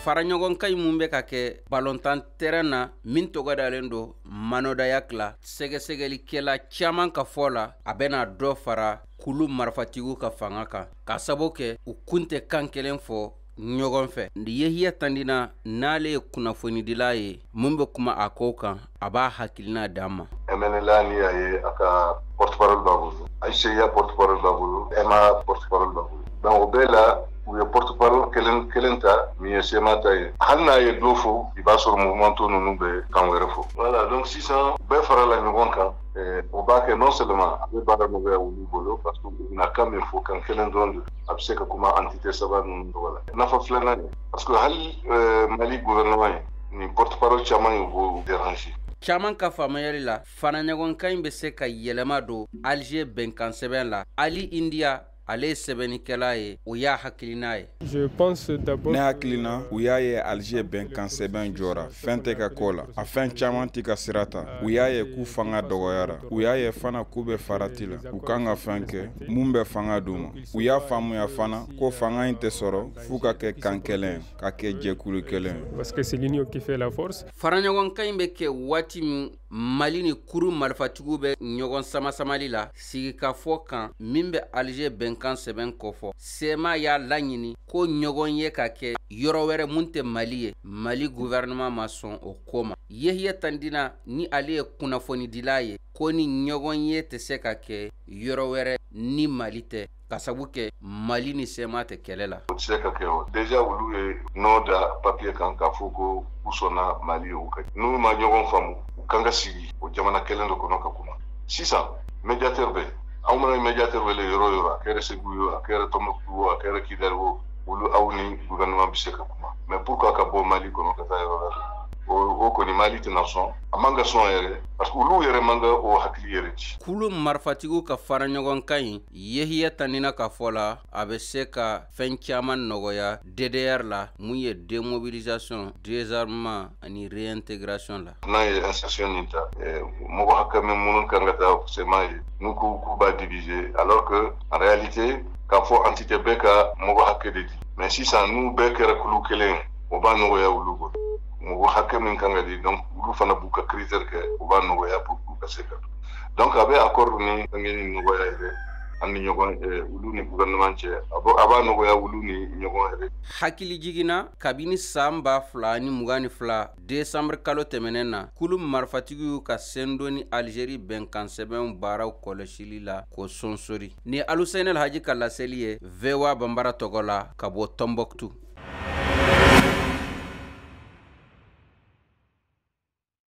Faraɲɔgɔnkan in mun bɛ ka kɛ balontan terrain na min tɔgɔ dalen don Manodayak la, sɛgɛsɛgɛlikɛla caman ka fɔ la, a bɛna dɔ fara kulu marifatigiw ka fanga kan, ka sababu kɛ u kun tɛ kan kelen fɔ ɲɔgɔn fɛ. Yehiya Tandina, n'ale ye kunnafonidila ye mun bɛ kuma a kow kan, a b'a hakilina d'an ma. MNLA, ni y'a ye, a ka porte-parole b'a bolo, HCUA porte-parole b'a bolo, MA porte-parole b'a bolo. Donc o bɛɛ la, u ye porte-parole kelen kelen ta min ye CMA ta ye. Hali n'a ye dɔ fɔ, i b'a sɔrɔ mouvement tɔ ninnu bɛ kan wɛrɛ fɔ. Voilà, donc sisan bɛɛ farala ɲɔgɔn kan. O b'a kɛ, non seulement a bɛ baara nɔgɔya olu bolo, parce que u bɛna kan min fɔ, kan kelen dɔrɔn de, a bɛ se ka kuma entité saba ninnu tɔgɔ la. Nafa filanan ye, parce que hali Mali gouvernement ye nin porte-parole caman ye, u b'o déranger. Caman ka faamuyali la, faraɲɔgɔnkan in bɛ se ka yɛlɛma don Alger bɛnkan sɛbɛn la. Ali India, ale ye sɛbɛnnikɛla ye, o y'a hakilina ye. Ne hakilina, u y'a ye Alger bɛnkan sɛbɛn jɔra, fɛn tɛ ka kɔ la, a fɛn caman tɛ ka sira ta. U y'a ye k'u fanga dɔgɔyara, u y'a ye fana k'u bɛ farati la, u kan ka fɛn kɛ mun bɛ fanga d'u ma. U y'a faamuya fana ko fanga in tɛ sɔrɔ f'u ka kɛ kan kelen, ka kɛ jɛkulu kelen. Parce que c'est l'union qui fait la force. Faraɲɔgɔnkan in bɛ kɛ waati min Mali ni kuru marifatigiw bɛ ɲɔgɔn samasamali la sigikafɔ kan min bɛ Alger bɛnkan sɛbɛn kɔfɔ, CMA y'a laɲini ko ɲɔgɔn ye ka kɛ yɔrɔ wɛrɛ mun tɛ Mali ye. Mali gouvernement ma sɔn o ko ma. Yehiya Tandina, ni ale ye kunnafonidila ye, ko ni ɲɔgɔn ye tɛ se ka kɛ yɔrɔ wɛrɛ ni Mali tɛ, ka sabu kɛ Mali ni CMA tɛ kɛlɛ la. O tɛ se ka kɛ. O déjà, olu ye nɔ da papier kan k'a fɔ ko u sɔnna Mali ye. O ka n'u ma ɲɔgɔn faamu, u kan ka sigi o jamana kelen de kɔnɔ ka kuma. Sisan médiateur bɛ, aw mana médiateur wele yɔrɔ o yɔrɔ, a kɛra Segu ye o, a kɛra Tɔnbukutu o, a kɛra Kidali o, olu aw ni gouvernement bɛ se ka kuma. Mais pourquoi ka bɔ Mali kɔnɔ ka taa yɔrɔ wɛrɛ? O kɔni, Mali tɛna sɔn, a man ka sɔn yɛrɛ, parce que olu yɛrɛ man ka o hakili yɛrɛ ci. Kulu marifatigiw ka fara ɲɔgɔn kan in, Yehiya Tanina ka fɔ la, a bɛ se ka fɛn caman nɔgɔya DDR la, mun ye démobilisation, désarmement ani réintégration la. N'a ye insertion nin ta, mɔgɔ hakɛ min minnu kan ka taa CMA ye, n'u ko k'u b'a diviser, alors que en réalité k'a fɔ entité bɛɛ ka mɔgɔ hakɛ de di. Mais sisan n'u bɛɛ kɛra kulu kelen ye, o b'a nɔgɔya olu bolo, mɔgɔ hakɛ min kan ka di. Donc olu fana b'u ka critère kɛ, o b'a nɔgɔya pour k'u ka se ka, donc a bɛ accord ni fɛngɛ ni nɔgɔya yɛrɛ an ni ɲɔgɔn, olu ni gouvernement cɛ, a b'a nɔgɔya olu ni ɲɔgɔn yɛrɛ. Hakili jiginna, kabini san 2022 décembre kalo tɛmɛnen na, kulu marifatigiw ka sendon ni Algérie bɛnkan sɛbɛnw baaraw kɔlɔsili la k'o sonsori. Ni Alusɛnɛ Alhaji ka laseli ye VOA Banbara tɔgɔ la ka bɔ Tɔnbɔkutu.